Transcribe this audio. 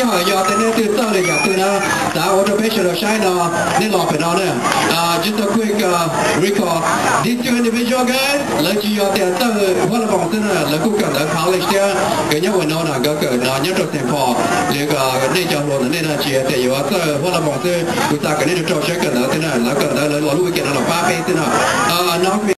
Yog tias nej twg txawj li yam twg na, xav ua rau peb sawv daws saib no, nej los pem no na. Just a quick recall, these two individual guys, lawv tsis yog tias txawj huab lab moos xwb na, lawv kuj kawm ntawv college thiab. Nkawd nyob ua no na, nkawd kawm no nyob rau Saint Paul. Li nej cov hluas ntawm nej no tsis yog tias yuav txawj huab lab moos xwb, kuv xav kom nej rau siab kawm ntawv thiab na, lawv kawm ntawv lawv los lub weekend no los pab peb xwb no.